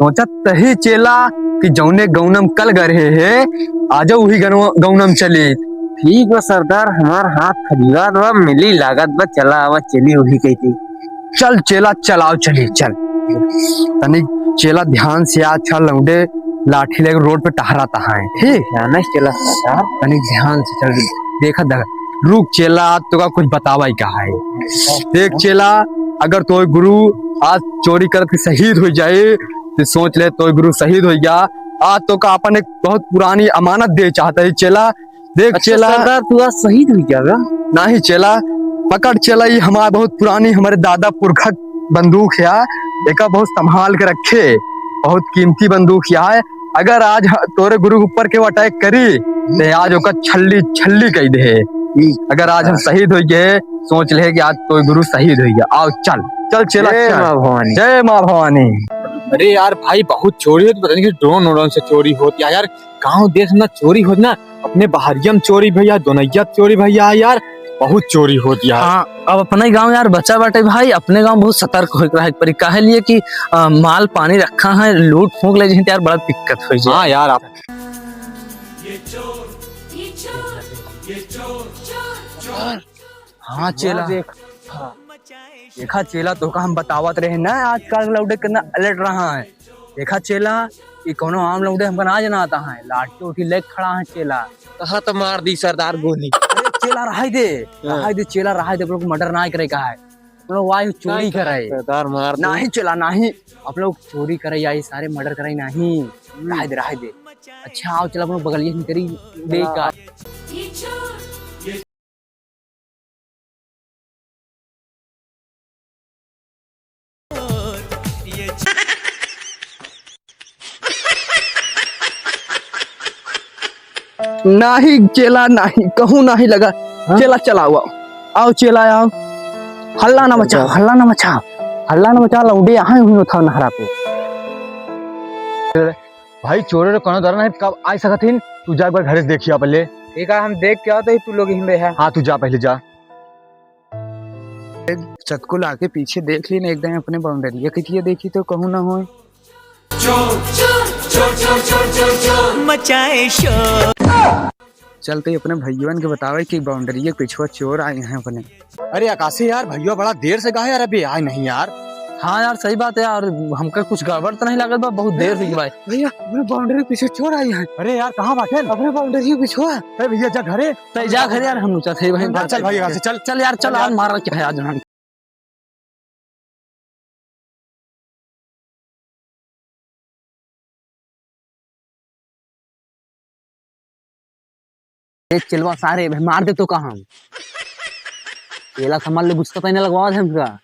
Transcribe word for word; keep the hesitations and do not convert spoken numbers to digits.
सोचत तही चेला कि जौने गौनम कल गए हे, आजो उही गनवा-, गौनम चली। ठीक बा सरदार, हमार हाथ खजुआत बा, मिली लागत बा, चला आवा चली उही कइती। चल चेला, चल आव चली, चल। तनिक चेला ध्यान से आ, चल लौंडे लाठी लेके रोड पे टहरत हैं, ठीक? ध्यान से चला सरदार। तनिक ध्यान से चल, देखा, देखा। रुक चेला, आज तोका कुछ बतावा ही कहा है। देख चेला, अगर तोर गुरु आज चोरी करत के शहीद होइ जाए, तो सोच ले, तोर गुरु शहीद होइ गया, आज तोका अपन एक बहुत पुरानी अमानत दे चाहत है चेला। देख अच्छा चेला, सरदार, तू आज शहीद होइ गया का? नाहीं चेला, पकड़ चेला, ई हमार बहुत पुरानी, हमरे दादा पुरखक बंदूक है, एका बहुत संभाल के रखे, बहुत कीमती बंदूक है। अगर आज ह-, तोरे गुरु के ऊपर केहू attack करी, ते आज ओकर छल्ली छल्ली कइ दे। अगर आज हम शहीद होइ गए, सोच ले कि आज तोर गुरु शहीद होइ गया। आव चल, चल चेला, जय चल। माँ भवानी। जय माँ भवानी। अरे यार भाई, बहुत चोरी होत, पता नहीं कि drone व्रोन से चोरी होत या यार। गाँव देश में चोरी होत ना, अपने बहरिया में चोरी भइया, दोनैया चोरी भइया यार, बहुत चोरी होत यार। हाँ, अब अपने गाँव यार बचा बाटे भाई, अपने गाँव बहुत सतर्क होए के रहे के पड़ी। काहे लिए कि, अ, माल पानी रखा है, लूट फूंक ले जहीं तो यार बड़ा दिक्कत होइ जाए। हाँ यार, आप हाँ चेला, देख, देखा चेला, तोका हम बतावत रहे ना, आजकल लौंडे कितना अलर्ट रहा है। देखा चेला, ई कौनो आम लौंडे हमका ना जनाता है, लाठी उठी लेके खड़ा है चेला। कहा तो मार दी सरदार गोली। अरे चेला रहाई दे, हाँ। रहाई दे चेला, रहाई दे, आप लोग murder ना करे का है, आप लोग वाई चोरी नहीं करे। सरदार मार दे। नाहीं चेला, नाहीं, आप लोग चोरी करे या ये सारे murder करे नाहीं, हम्म। रहाई दे, रहाई दे। अच्छा आव चेला, आप लोग बगलिया में करी दे का। नाहीं चेला, नाहीं, कहूँ नाहीं लगा। हाँ? चेला चलाओ, आव। आव चेला, आव। हल्ला ना मचा, अच्छा। हल्ला ना मचा। हल्ला ना मचा, लौंडे यहाँ हुई था नहरा पे। भाई, चोरे रे कोनो डर नहीं, कब आ सकत हिन? तू जा एक बार घरे से देखिया पहले। ठीक है, हम देख के आते ही तू लोग हिंदे है। हाँ, तू जा पहले जा। चतकुल आके पीछे देख ली ना, एकदम अपने boundary के किए देखी तो कहूँ ना होए। चोर, चोर, चोर, चोर, चोर, चोर, चोर। मचाए शोर। चलते ही अपने भइयवन के बतावे कि boundary के पिछुआ चोर आए हैं अपने। अरे आकाशी यार, भइया बड़ा देर से गए यार, अभी आए नहीं यार। हाँ यार, सही बात है यार, हमका कुछ गड़बड़ तो नहीं लागत बा, बहुत देर हुई भाई। भइया, अपने boundary के पीछे चोर आए हैं। अरे यार, कहाँ बाटे? अपने boundary के पीछे। अरे भइया, जा घरे। तै जा घरे यार, हम लोग चलते हैं भाई। हाँ, चल भाई, यहाँ से चल। चल यार, चल चल यार, यार। मारा क्या है आज हम। ए चेलवा सारे, भाई मार दे तो का हम? चेला संभाल ले, गुस्सा तो नहीं लगवा दे हमका।